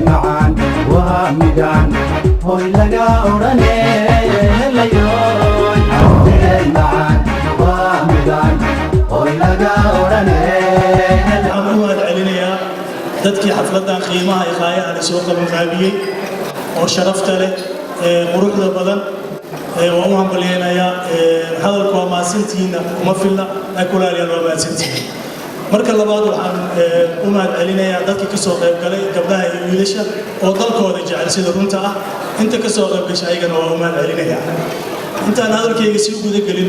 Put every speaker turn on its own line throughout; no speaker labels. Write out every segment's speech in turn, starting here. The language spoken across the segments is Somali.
Macaan waa midaan hoy laga odhane helayoy. Abtigay macaan waa midaan hoy laga odhane.
Waxaan u mahad celinayaa dadkii xafladdan qiimaha iyo qaayaha la soo qabanqaabiyey oo sharafta leh ee quruxda badan. Waan u hambalyeynayaa. Hadalku waa mahadsantihiinna kuma filna, laakiin walaalayaal, waa mahadsantihiin. Marka labaad, waxaan u mahad celinayaa dadkii ka soo qayb galay, gabdhaha iyo wiilasha oo dalkooda jecel sida runta ah. Inta ka soo qayb gashay ayagana waa u mahad celinayaa. Intaan hadalkayga sii guda gelin,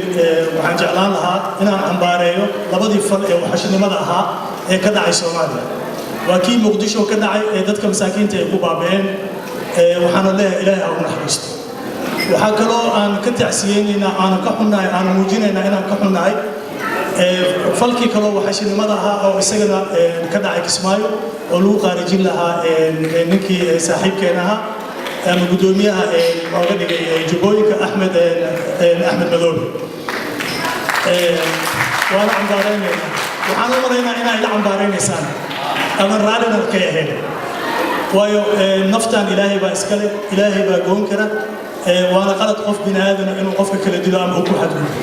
waxaan jeclaan lahaa inaan cambaareeyo labadii fal ee waxashnimada ahaa ee ka dhacay Soomaaliya. Waa kii Muqdisho ka dhacay ee dadka masaakiinta ay ku baaba'een. Waxaana leeyahay, Ilaahay ha u naxariisto. Waxaa kaloo aan ka tacsiyeynaynaa, aanan ka xunnahay, aanan muujinaynaa inaan ka xunnahay falkii kaloo waxashnimada ahaa oo isagana ka dhacay Kismaayo oo lagu qaarijin lahaa ninkii saaxiibkeen ahaa ama guddoomiyaha looga dhigay Jubbooyinka, Axmed Madoobe. Waana cambaaraynaynaa. Waxaan u malaynaa inaa ila cambaaraynaysaan ama raallina ka ahayn, waayo naftan Ilaahay baa iskale, Ilaahay baa goon kara. Waana qalad qof bini aadana inuu qofka kala dilo ama uu ku xadgudbo.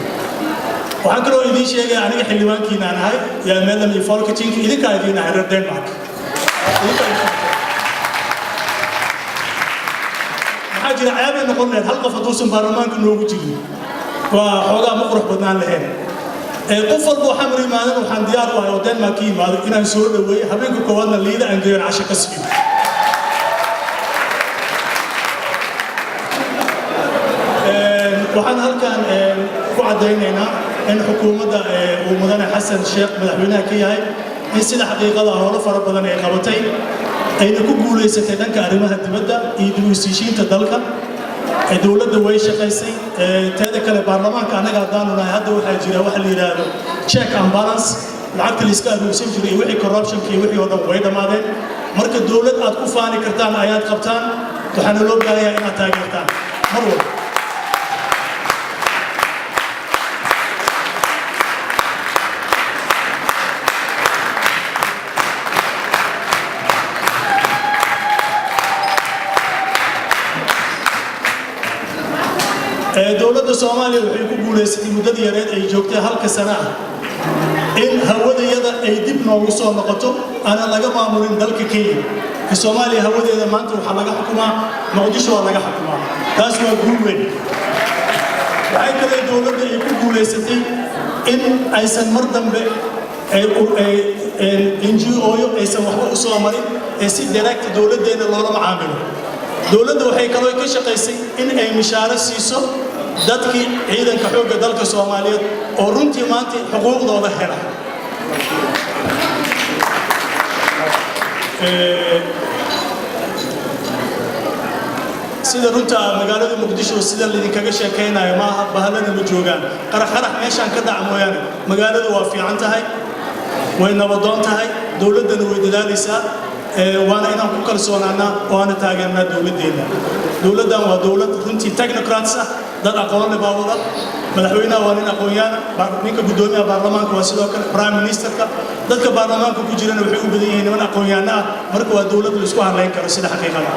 Waxaan kaloo idiin sheegaya, aniga xildhibaankiinaan ahay, yaa medlem i Folketinget, idinkaa idiin ahay reer Denmark. Maxaa jira, ceebay noqon lahayd hal qof hadduusan baarlamaanka noogu jirin. Waa xoogaa ma qurux badnaan lahayn. Qof walba waxaan mar imaadan, waxaan diyaar u ahay oo Denmark ka yimaado inaan soo dhaweeyo, habeenka koowaadna liida aan geeyon, casho ka siiyo. Waxaan halkan ku caddaynaynaa in xukuumadda uu mudane Xasan Sheekh madaxweynaha ka yahay in sida xaqiiqada howlo fara badan ay qabatay, ayna ku guulaysatay dhanka arrimaha dibadda iyo dib u heshiishiinta dalka. Dowladda way shaqaysay. Teeda kale, baarlamaanka annaga haddaanu nahay, hadda waxaa jira waxa la yidhaahdo check and balance. Lacagta la iska aruursan jiray iyo wixii corruptionka iyo wixii oo dhan way dhammaadeen. Marka dowlad aad ku faani kartaan ayaad qabtaan. Waxaana loo baahanyaa inaad taageertaan mar walba. Dowladda Soomaaliya waxay ku guulaysatay muddadii yareed ay joogtay, halka sano ah, in hawadayada ay dib noogu soo noqoto, aanan laga maamulin dalka Kenya. Soomaaliya hawadeeda maanta waxaa laga xukumaa Muqdisho, waa laga xukumaa. Taas waa guul weyn. Waxay kale dowladda ay ku guulaysatay in aysan mar dambe NGO-yo aysan waxba u soo marin ee si direct dowladdeena loola macaamilo. Dowladda waxay kaloo ka shaqaysay in ay mishaaro siiso dadkii ciidanka xoogga dalka Soomaaliyeed oo runtii maanta xuquuqdooda hela. Sida runta, magaalada Muqdisho sida laydinkaga sheekaynayo maaha, bahalana ma joogaan. Qarax qarax meeshaan ka dhaca mooyaane, magaaladu waa fiican tahay, way nabadoon tahay, dowladdana way dadaalaysaa. Waana inaan ku kalsoonaanaa oo aana taageernaa dowladdeenna. Dowladdan waa dowlad runtii technocrats ah, dad aqoon leh baa wada. Madaxweynaha waa nin aqoon-yahan, ninka guddoomiyaha baarlamaanka waa sidoo kale, prime ministerka, dadka baarlamaanka ku jirana waxay u badan yihiin niman aqoon-yahanno ah. Marka waa dowlad la isku hadlayn karo sida xaqiiqada.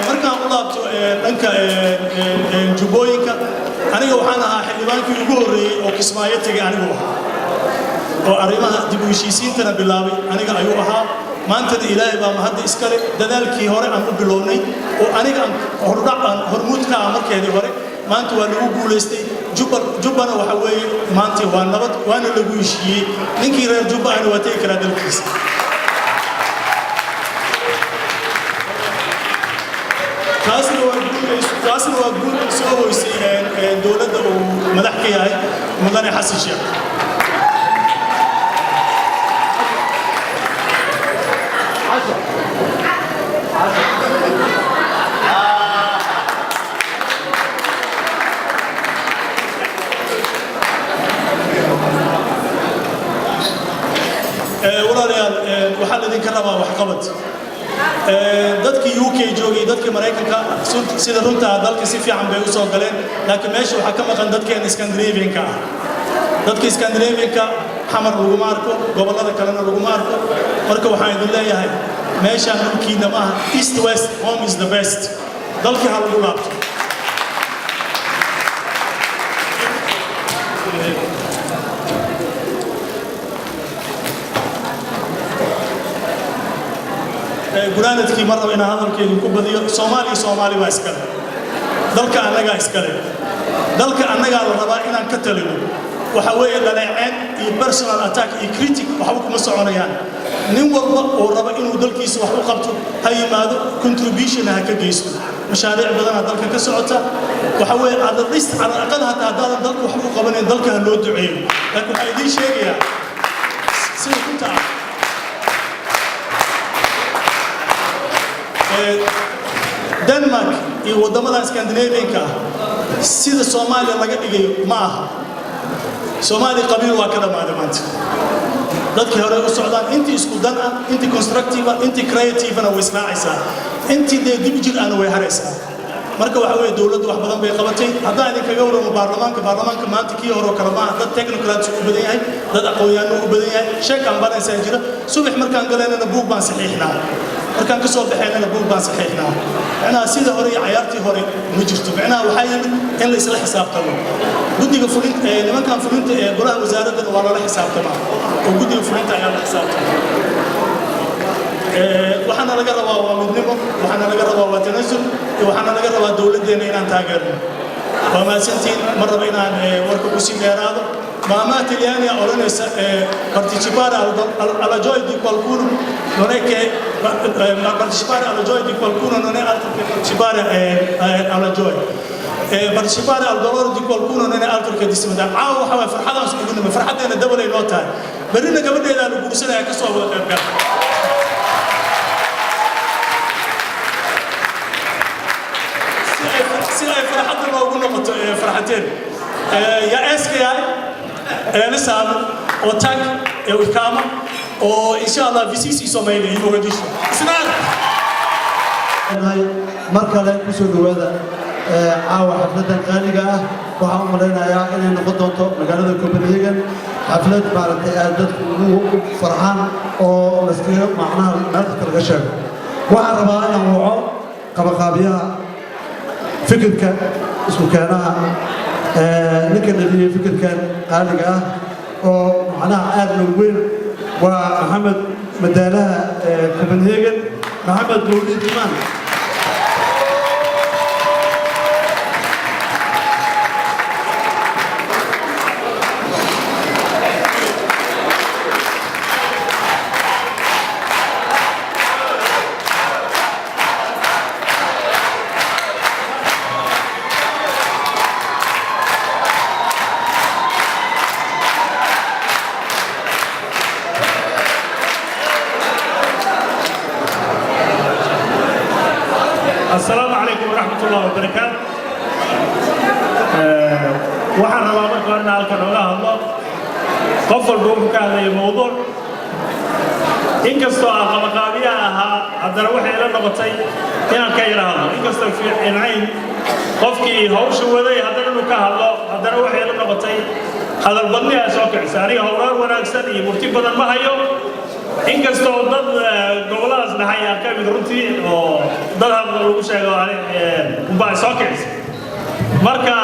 Markaan u laabto dhanka Jubbooyinka, aniga waxaan ahaa xildhibaankii ugu horreeyey oo Kismaayo tegay anigu ahaa, oo arrimaha dib u heshiisiintana bilaabay aniga ayuu ahaa. Maantana Ilaahay baa mahadda iskale, dadaalkii hore aan u bilownay oo aniga aan hordhac aan hormuud ka ah markeedii hore, maanta waa lagu guulaystay. Jubba, Jubbana waxa weeye maanta waa nabad, waana lagu heshiiyey. Ninkii reer Jubba ahna waa tegi karaa dalkiisa. Taasna waa guul ay soo hoysay dowladda uu madax ka yahay mudane Xasan Sheekh. Walaalayaal, waxaa laydinka rabaa waxqabad. Dadkii UK joogay, dadkii Maraykanka, sida runta ah dalka si fiican bay u soo galeen, laakiin meesha waxaa ka maqan dadkeena Scandinavianka ah. Dadka Scandinavianka Xamar laguma arko, gobollada kalena laguma arko. Marka waxaan idin leeyahay, meeshaan dhulkiina maaha. East, west, home is the best. Dalkii ha lagu laabto. Gunaanadkii, mar raba inaan hadalkeedu ku badiyo. Soomaaliya, Soomaali baa iskale. Dalka annagaa iskale, dalka annagaa la rabaa inaan ka talino. Waxa weeye, dhaleeceen iyo personal attack iyo critic waxba kuma soconayaan. Nin walba oo raba inuu dalkiisa wax u qabto ha yimaado, contribution ha ka geysto. Mashaariic badanaa dalka ka socota. Waxa weeye, at least, cala aqal, hataa haddaadan dalka waxba u qabanayn, dalka ha loo duceeyo. Laakiin waxaa idiin sheegayaa sida runta ah, Denmark iyo waddamada Scandinavianka ah sida Soomaaliya laga dhigayo ma aha. Soomaaliya qabiil waa ka dhammaaday maanta. Dadkii hore u socdaan, intii isku dan ah, intii constructive ah, intii creative-na way israacaysaa, intii dee dib jir ahna way haraysaa. Marka waxa weeye, dowladdu wax badan bay qabatay. Haddaan idinkaga warramo baarlamaanka, baarlamaanka maanta kii hore oo kale maaha. Dad technocrats u badan yahay, dad aqoon-yahanno u badan yahay, check and balance jira. Subax markaan galaynana buug baan saxiixnaa, markaan ka soo baxaynana buug baan saxiixnaa. Macnaha, sida hore iyo cayaartii hore ma jirto. Macnaha, waxaa yimid in la isla xisaabtamo. Guddiga fulinta, nimankan fulinta ee golaha wasaaraddana waa lala xisaabtamaa, oo guddiga fulinta ayaa la xisaabtama. Waxaana laga rabaa waa midnimo, waxaana laga rabaa waa tanasul, iyo waxaana laga rabaa dowladdeena inaan taageerno. Waa mahadsantiin. Ma raba inaan warka kusii dheeraado. Maama Talyaaniga odhanaysa, partecipare alla gioia di qualcuno non è che partecipare alla gioia di qualcuno non è altro che partecipare alla gioia, partecipare al dolore di qualcuno non è altro che dissimulare. Caawa waxa waay farxadaan iskugu nimay, farxaddeena dabalay noo tahay. Berrina gabadheedaa la guursanaya, ka soo wada qayb gala. Si ay farxadda noogu noqoto farxateen. Jag älskar er allesammen och tack och kama och inshallah vi ses i Somalia i Mogadishu. Snart!
Mar kale kusoo dhawaada caawa xafladdan qaaliga ah. Waxaan u malaynayaa inay noqon doonto magaalada Copenhagen xaflad maaragtay aad dadku ugu farxaan oo laskaga macnaha meel kasta laga sheego. Waxaan rabaa inaan waco qabaqaabiyaha, fikirka isku keenaha, ninka dhaliyey fikirkan qaaliga ah oo macnaha aad loo weyn, waa Maxamed Madaalaha Copenhagen, Maxamed Mawlid Imaan.
السلام عليكم ورحمة الله وبركاته. Waxaan rabaa marka hore inaan halkan oga hadlo. Qof walba wuxuu ka hadlayay mowduuc. Inkastoo aan qabaqaabiyaha ahaa, haddana waxay ila noqotay inaan ka yara hadlo. Inkastoo fiicnayn qofkii hawsha waday haddana inuu ka hadlo, haddana waxay ila noqotay hadalbadni ay soo kicisa. Aniga howlaar wanaagsan iyo murti badan ma hayo, inkastoo dad gobolladaas dhaxay aan ka mid runtii oo dad hadla lagu sheego unbaa ay soo kicisa. Marka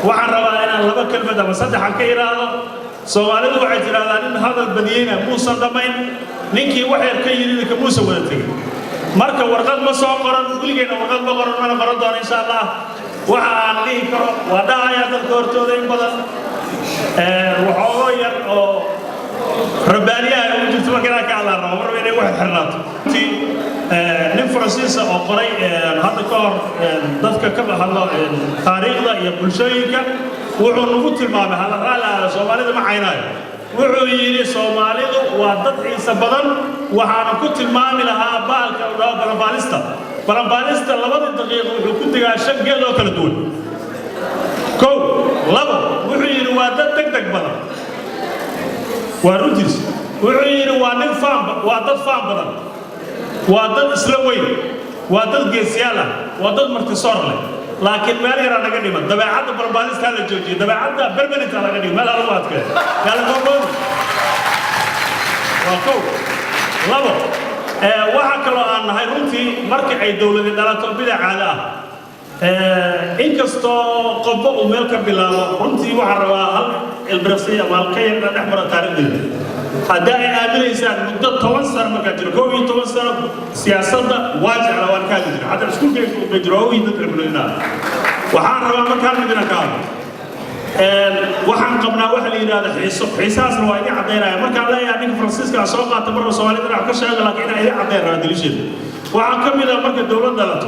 waxaan rabaa inaan laba kelmad ama saddex aan ka idhaahdo. Soomaalidu waxay tidhahdaa, nin hadal badiyeyna muusan dhammayn, ninkii wax yar ka yidhi muusan wada tegin. Marka warqad ma soo qoran, weligeyna warqad ma qoran, mana qoran doono insha Allah. Waxa aan dhihi karo waa dhahayaa dadka hortooda. In badan waxoogo yar oo rabbaaniyaha ugu jirto marka inaan ka hadlaan rabo, marba inay wax xirnaato. Nin Faransiisa oo qoray hadda ka hor dadka ka hadlo taariikhda iyo bulshooyinka wuxuu nagu tilmaamay, hala raalli ahaado, Soomaalida ma caynaayo, wuxuu yidhi Soomaalidu waa dad xiisa badan. Waxaana ku tilmaami lahaa bahalka la dhaho balanbaalista. Balanbaalista labadii daqiiqo wuxuu ku degaa shan geed oo kala duwan. Kow, labo, wuxuu yidhi waa dad deg deg badan. Waa runtiis. Wuxuu yidhi waa nin faan, waa dad faan badan, waa dad isla weyn, waa dad geesiyaal ah, waa dad martisoor leh. Laakiin meel yaraa naga dhiman. Dabeecadda barbaadista la joojiyo, dabeecadda permanent laga dhigo, meel lagu adkeeyo, yaa la gogooni. Waa kow. Labo, waxaa kaloo aan nahay runtii marka ay dowladi dhalato bida caado ah, inkastoo qofba uu meel ka bilaabo. Runtii waxaan rabaa hal ilbiraqsi ama hal ka yar dhex mara taariikhdeyda, haddii ay aaminaysaan. Muddo 10 sano markaa jiro, 11 sano, siyaasadda waa jecla, waan ka hadli jiray. Xataa iskuulkayga bay jiro waa dad reer. Waxaan rabaa markaan mid inaan ka hadlo. Waxaan qabnaa waxa la yidhahda xiiso. Xiisahaasna waa idin caddaynaya markaan leeyahay ninka Faransiiska aan soo qaata marna Soomaalida dhinac ka sheego, laakiin inaan idin caddayn rabaa daliisheeda. Waxaa ka mid ah marka dowlad dhalato,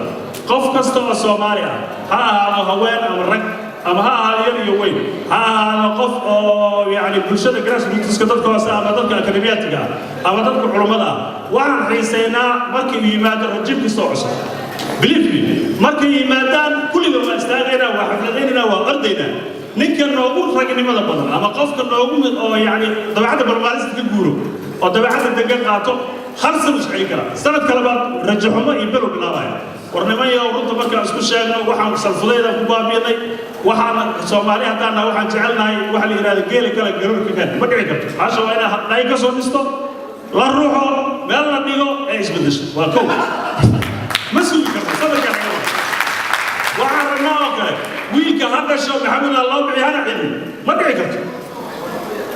qof kasta oo Soomaali ah, ha ahaado haween ama rag, ama ha ahaado yar iyo weyn, ha ahaado qof oo yacni bulshada grassrootska, dadka hoose, ama dadka akademiyaadka ah, ama dadka culummada ah, waxaan xiisaynaa markay yimaado rajiim kasta oo cusub. Believe me, markay yimaadaan kulliga waa istaagaynaa, waa xafladaynaynaa, waa ordaynaa. Ninka noogu ragnimada badan ama qofka noogu oo yacni dabeecadda barbaalista ka guuro oo dabeecadda degan qaato, hal sano iscelin karaa, sanadka labaad rajaxumo iyo below bilaabaya. War niman yow, runta markaan isku sheegno, waxaan salfudeydaan ku baabiinay. Waxaan Soomaali haddaan nahay, waxaan jecelnahay waxa la yidhahda geela kale garoorka kan ma dhici karto. Hasha waa inaa dhay ka soo dhisto, la ruuxo, meel la dhigo ee isbedesho. Waa kow. Ma sugi karto sanadkan. Waxaan rabnaa oo kale wiilka ha dhasho Maxamed ha loo bixiyo, hana celin, ma dhici karto.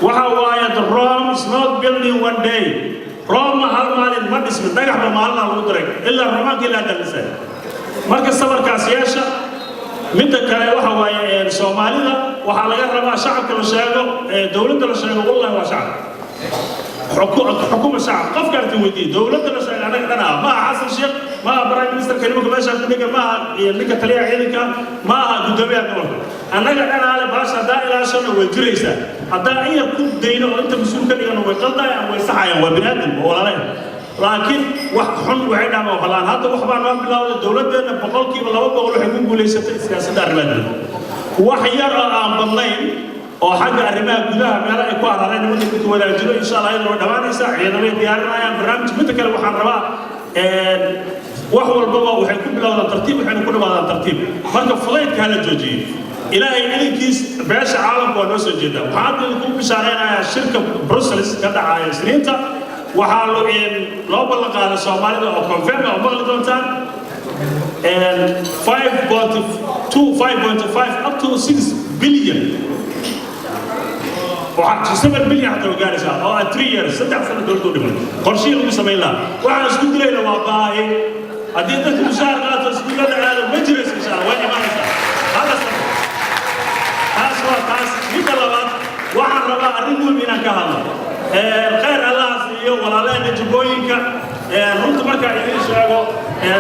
Waxa waaye, the Rome is not building one day. Roma hal maalin ma dhismin, dhagaxba maalinaa lagu diray ilaa Romaanka ilaa dalisay. Marka sabarkaas yeesha. Midda kale waxa waaye, Soomaalida waxaa laga rabaa shacabka la sheego, dowladda la sheego, wallahi waa shacab, xukuma shacab. Qofka arti weydiiye, dowladda la sheego annaga dhan ah. Ma aha Xasan Sheekh, ma aha prime ministerka, nimanka meeshaan ku dhigan, ma aha ninka taliyaha ciidanka, ma aha guddoomiyaha gobolka. Annaga dhanaale baasha haddaa ilaashana way jiraysaa, haddaa in yar ku dayno oo inta mas-uul ka dhigano, way qaldayaan, way saxayaan. Waa bini aadam, waa walaaleen, laakiin wax xun waxay dhamaan walaan. Hadda wax baa noo bilowday. Dowladdeenna 200% waxay ku guulaysatay siyaasadda arrimaha dibadda. Wax yar oo aan badnayn oo xagga arrimaha gudaha meelo ay ku harareen nimanka ninka wadaajiro, insha Allah iyadana way dhammaanaysaa. Ciidamay diyaarinayaan barnaamij. Midda kale waxaan rabaa, wax walbaba waxay ku bilowdaan tartiib, waxayna ku dhamaadaan tartiib. Marka fudaydka hala joojiyo. Ilaahay idinkiis, beesha caalamka waa noo soo jeedaa. Waxaan hadda idinku bishaaraynayaa shirka Brussels ka dhacaya Isniinta, waxaa loo ballan qaaday Soomaalida oo confirm oo maqli doontaan 5.2, 5.5 up to 6 billion, waxaa 7 billion xataa way gaaraysaa, oo ah 3 years, 3 sano dowladda u dhiman qorshihii lagu samayn lahaa. Waxaan isku dilayna waa baahi. Haddii dadku mushaar qaato, iskuullada aado, ma jirayso. Insha Allah way imanaysaa hada sano. Taas waa taas. Midda labaad, waxaan rabaa arrin muhim inaan ka hadlo. Khayr Allaha siiyo walaalaheena Jubbooyinka. Runta markaa idiin sheego,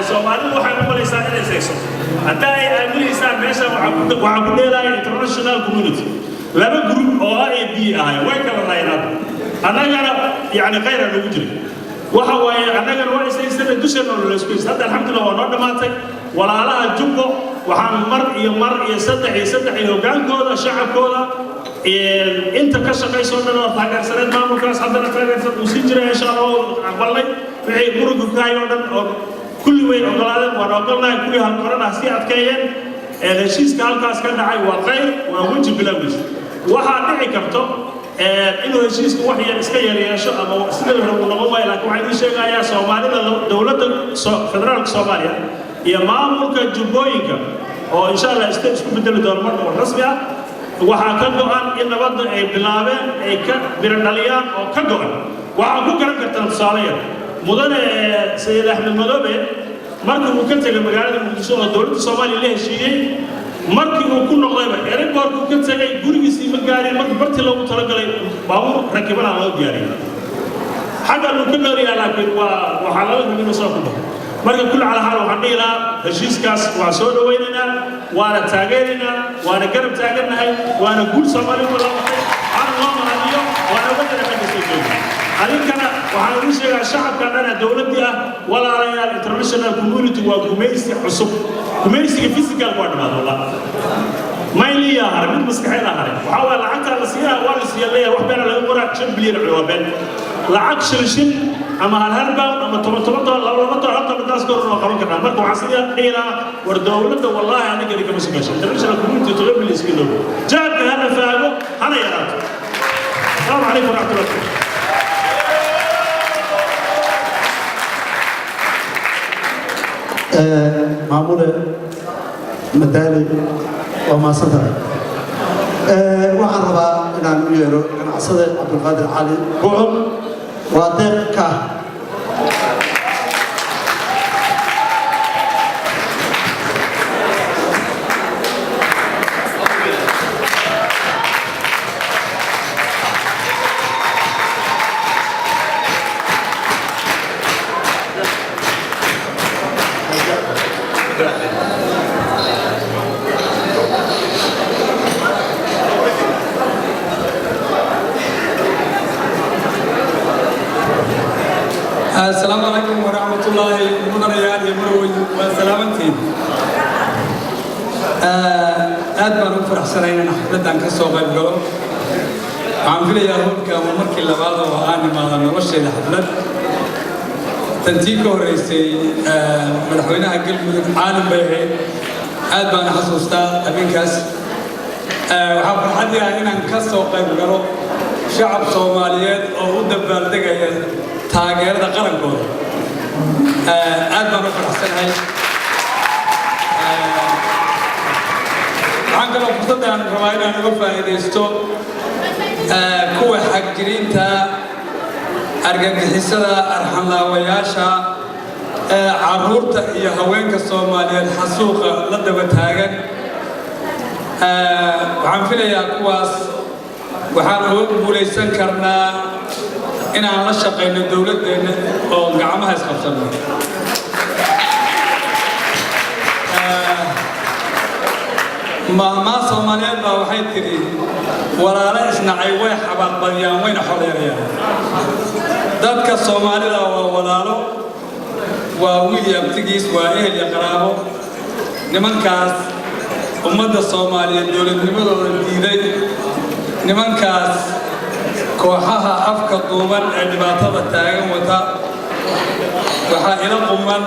Soomaalidu waxay u malaysaa inay sayso. Haddaa ay aaminaysaan, meeshan waxaa ku dheelaya international community. Laba group oo A iyo B ahay way kala raayeen. Hadda annagana yacni khayra nagu jiray. Waxa waaye, annagana waa isaysana, dusheenna oo laysku haysta. Hadda alxamdulillah waa noo dhammaatay. Walaalaha Jubbo waxaan mar iyo mar iyo saddex iyo saddex iyo hoggaankooda, shacabkooda, inta ka shaqayso dhan oo taageersaneed maamulkaas, haddana taageersan uu sii jiray, insha Allah oo aqbalnay. Wixii muruga ka hayo dhan oo kulli way ogolaadeen, waan ogolnahay. Kuwii halkorana sii adkeeyeen. Heshiiska halkaas ka dhacay waa khayr, waa weji bilowgiis. Waxaa dhici karto inuu heshiiska wax yar iska yaryeesho ama sida la rabo uu noqon waayo, laakiin waxaan idiin sheegayaa Soomaalida, dowladda federaalka Soomaaliya iyo maamulka Jubbooyinka oo insha Allah isku bedeli doono marka oo rasmi ah, waxaa ka go'an in nabadda ay bilaabeen ay ka biro dhaliyaan oo ka go'an. Waxaa ku garan kartaan tusaale yar: mudane Sayid Axmed Madoobe markii uu ka tegay magaalada Muqdisho oo dowladda Soomaaliya la heshiiyey, markii uu ku noqdayba airportkuu ka tegay, gurigiisii ma gaarin. Markii bartii loogu talagalay baabuur rakibana loo diyaariyey. Xagga luu ka noolyahay, laakiin waa waxaa laga rabay inuu soo ku baxo. Marka kulli cala xaal, waxaan dhihi lahaa heshiiskaas waa soo dhawaynaynaa, waana taageeraynaa, waana garab taagannahay, waana guul Soomaaliya u bilaabatay. Waxaana loo mahadiyo, waana wadana ka soo jooga. Adinkana waxaan idin sheegaa, shacabka dhana dowladdii ah, walaalayaal, international community waa gumaysi cusub. Gumaysiga physical waa dhamaad, wallah mayliyaa haray, mid maskaxeeda haray. Waxaa waaya lacagtaa la siiyaa, waa la siiya leeyahay, wax beena laga qoraa. 5 bilyan waa been. Lacag shilshin Ama hal hal pound ama toban toban dolar, laba laba dolar, hal toban daas kor waa qaban karnaa. Marka waxaan sidaa dhihi lahaa, war dowladda wallaahi aniga kama sugayso, international community 7 milyan iska loobo, jaabka hana faago, hana yaraato. Asalaamu calaykum waraxmatullahi.
Maamule Madaali, waa mahadsan tahay. Waxaan rabaa inaan u yeero ganacsade Cabdulqaadir Cali Bucul, waa deeq ka.
Asalaamu calaykum waraxmatullaahi. Mudanayaal iyo marweyn, waa salaamantiin. Aad baan u faraxsanay inaan xafladdan ka soo qayb galo. Waxaan filayaa hoolka waa markii labaad oo aan imaada nolosheeda xaflad. Tantii ka horreysay madaxweynaha Galmudug Caalim bay ahayd. Aad baan xasuustaa habeenkaas. Waxaa farxadii ah inaan ka soo qayb galo shacab Soomaaliyeed oo u dabaaldegaya taageerada qarankooda. Aad baan u faraxsanahay. Waxaan kaloo fursaddan rabaa inaan uga faa'iidaysto kuwa xagjiriinta, argagixisada, arxanlaawayaasha carruurta iyo haweenka Soomaaliyeed xasuuqa la daba taagan. Waxaan filayaa kuwaas waxaan uga guulaysan karnaa inaan la shaqayno dowladdeenna oo gacmaha isqabsanno. Mahmaa Soomaaliyeed baa waxay tidhi, "Walaalo isnacay way xabaaqbadiyaan, wayna xoleerayaan." Dadka Soomaalida waa walaalo, waa wiil iyo abtigiis, waa ehel iyo qaraabo. Nimankaas ummadda Soomaaliyeed dowladnimadooda diiday, nimankaas kooxaha afka duuban ee dhibaatada taagan wata, waxaa ila quman,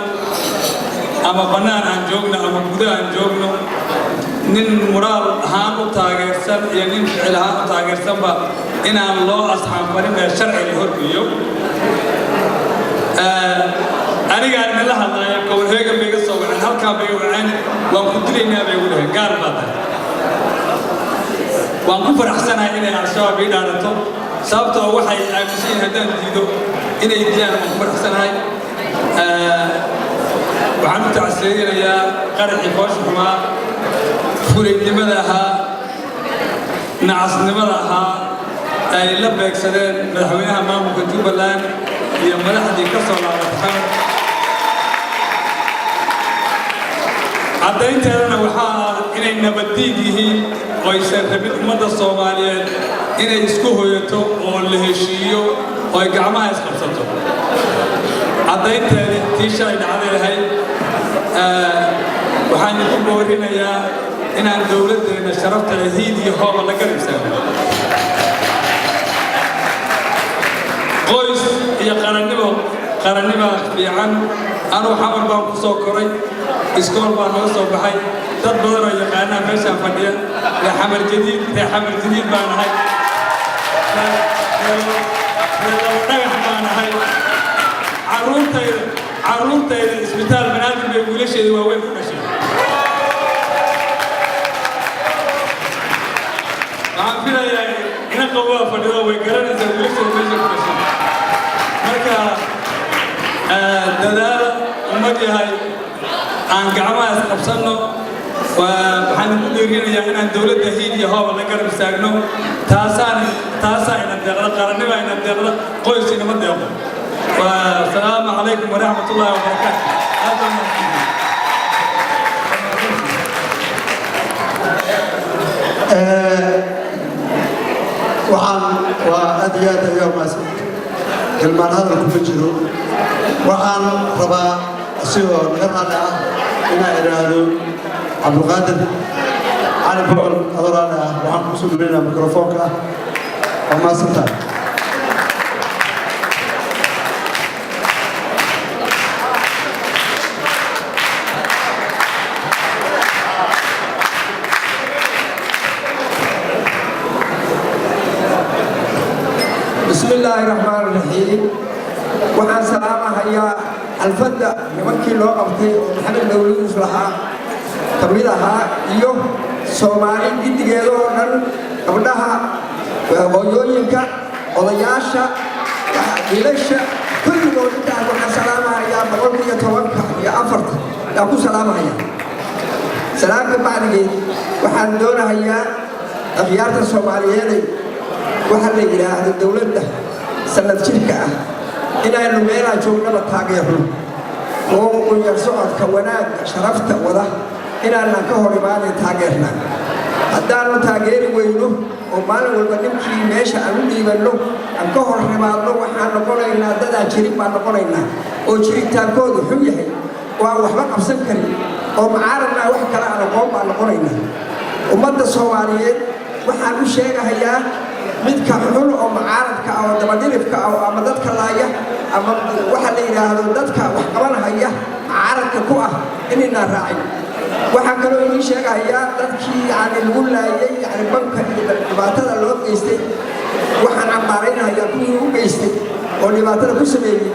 ama bannaan aan joogno ama guda aan joogno, nin muraal ahaan u taageersan iyo nin ficil ahaan u taageersanba inaan loo asxaanfarin ee sharciga horgeeyo. Anigaan idinla hadlaaya, Copenhagen bay iga soo waceen, halkaan bay waceen, "Waan ku dilaynaa," bay igu dhaheen, "gaar baa tahay." Waan ku faraxsanahay inay Al-Shabaab ii dhaarato, sababtoo waxay aaminsan yihiin haddaan diido inay dilaan. Waan ku faraxsanahay. Waxaan u tacsiirinayaa qaraxii foosha xumaa, fulaynimada ahaa, nacasnimada ahaa ay la beegsadeen madaxweynaha maamulka Jubbaland iyo madaxdii ka soo laabatay Xamar. Caddaynteedana waxaa ah inay nabaddiid yihiin oo aysan rabin ummadda Soomaaliyeed inay isku hoyato oo la heshiiyo oo ay gacmaha isqabsato. Caddaynteedii tii shalay dhacday lahayd. Waxaan idinku boorinayaa inaan dowladdeenna sharafta leh hiid iyo hooba la garab istaagno. Qoys iyo qarannimo, qarannima fiican. Anuu Xamar baan ku soo koray, iskool baan naga soo baxay. Dad badan oo yaqaanaa meeshaan fadhiya. Ree Xamar Jadiid, ree Xamar Jadiid baan ahay, ree Laba Dhagax baan ahay. Carruurtayda Isbitaal Banaadir bay wiilasheeda waaweyn ku dhashay. Waxaan filayaa ina qawaa fadhido, way garanaysaa wiilasheeda meesha ku dhashay. Marka dadaala, ummad yahay, aan gacmaha isqabsanno. Waxaan ku dhiirinayaa inaan dowladda hiil iyo hooba la garab istaagno. Taasaan taasaa ina deeqda, qarannima ina deeqda, qoys inama deeqo. Asalaamu calaykum waraxmat ullahi wabarakaatu. Aad baan mahadsantihiin.
Waxaan waa aad iyo aad ayaa mahadsan. Hilmaan hadal kuma jiro. Waxaan rabaa asigoo naga raalli ah inaan idhaahdo, Cabdulqaadir Cali Bucul, adoo raalli ah, waxaan kusoo dhaweynaa mikrofoonka. Waa mahadsantahay.
Bismillaahi raxmaani raxiim. Waxaan salaamahayaa xafladda nimankii loo qabtay oo Maxamed Mawluudus lahaa ka mid ahaa iyo Soomaali giddigeeda oo dhan, gabdhaha, hooyooyinka, odayaasha, wiilasha, kulligood. Intaas waxaan salaamahayaa 114 yaan ku salaamahaya. Salaamka bacdigeed, waxaan doonahayaa akhyaarta Soomaaliyeeday, waxa la yidhaahdo dowladda sanad jirka ah inaynu meelaan joognaba taageerno oo unyar socodka, wanaagga, sharafta wada inaanan ka hor imaanay taageerna. Haddaanu taageeri weyno oo maalin walba ninkii meesha aan u dhiibanno aan ka hor nimaadno, waxaan noqonaynaa dadaan jirin baan noqonaynaa oo jiritaankoodu xun yahay oo aan waxba qabsan karin oo mucaaradnaa wax kale aan aqoon baan noqonaynaa. Ummadda Soomaaliyeed waxaan u sheegahayaa, midka xun oo mucaaradka ah oo dabadhilifka ah oo ama dadka laaya ama waxa la yidhaahdo dadka wax qabanahaya mucaaradka ku ah, inaynaan raacin. Waxaan kaloo idiin sheegahayaa dadkii yani lagu laayay yani banka iyo dhibaatada loo geystay, waxaan cambaaraynahayaa kuwii u geystay oo dhibaatada ku sameeyey.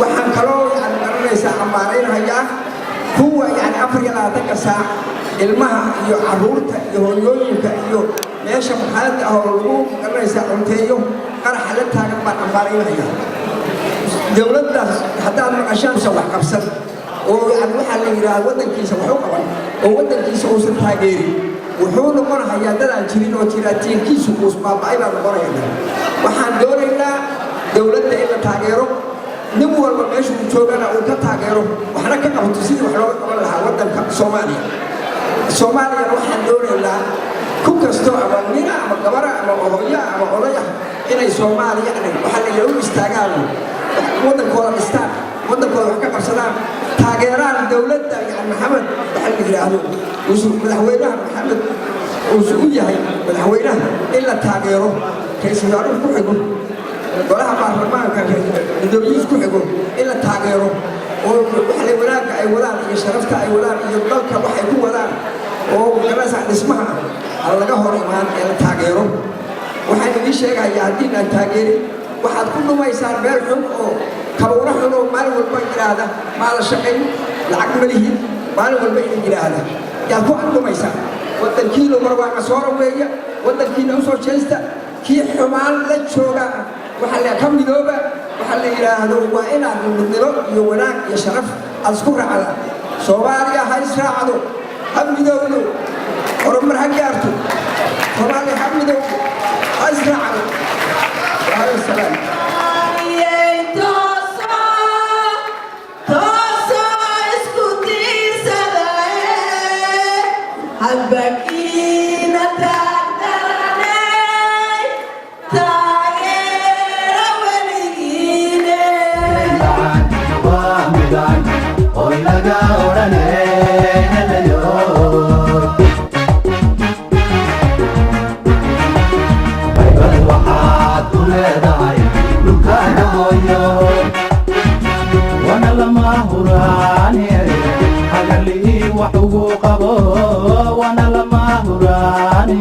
Waxaan kaloo yani garanaysaa cambaaraynahayaa kuwa yani 24-ka saac ilmaha iyo carruurta iyo hooyooyinka iyo meesha muxaaladda ah oo lagu garanaysaa cunteeyo qaraxa la taagan baan cambaaraynahayaa. Dowladdaas haddaad maqashaan usan wax qabsan oo yani waxaa la yidhaahda waddankiisa wax u qaban oo waddankiisa uusan taageerin, wuxuu noqonahayaa dadaan jirin oo jiraatiinkiisu uus baaba'ay baan noqonaynaa. Waxaan doonaynaa dowladda in la taageero, nin walba meeshuu joogana uu ka taageero, waxna ka qabto sidii wax looga qaban lahaa waddanka Soomaaliya. Soomaaliyana waxaan doonaynaa ku kasto ama nina ama gabara ama hooya ama oday ah inay Soomaaliya waxaa la yidhaha u istaagaan, waddankooda dhistaan, waddankooda wax ka qabsadaan, taageeraan dowladda. Yani Maxamed waxa la yidhaahdo uusu madaxweynaha, Maxamed uusu u yahay madaxweynaha, in la taageero, ra-iisul wasaaruhu ku xigo, golaha baarlamaanka gudoomiyihiis ku xigo, in la taageero oo waxa wanaagga ay wadaan iyo sharafta ay wadaan iyo dalka waxay ku wadaan oo garanaysaa dhismaha ah aan laga hor imaan ee la taageero. Waxaan idiin sheegayaa, haddii aan taageerin, waxaad ku dhumaysaan meel xun oo kabowna xun oo maalin walba yidhaahda maada shaqayn, lacag ma lihin, maalin walba idin yidhaahda yaad ku agdhumaysaan. Waddankiinu barwaaqa soora weeye. Waddankiina u soo jeesta. Kii xumaan la jooga waxaa la ka midooba, waxaa la yidhaahdo waa inaad midnimo iyo wanaag iyo sharaf aad isku raacdaan. Soomaaliya ha israacdo, ha midowdo, horumar ha gaarto. Soomaaliya ha midowdo, ha israacdo. Wahada salaam.
Isku tiirsadae habbakiina taagdaranay taageera weligiine.
Waa midaan oy laga odhane helayo. Haybad waxaad u leedahay dhulkaaga hooyo, wana lama huraane, hagarli'ii wax ugu qabo, wana lama huraane.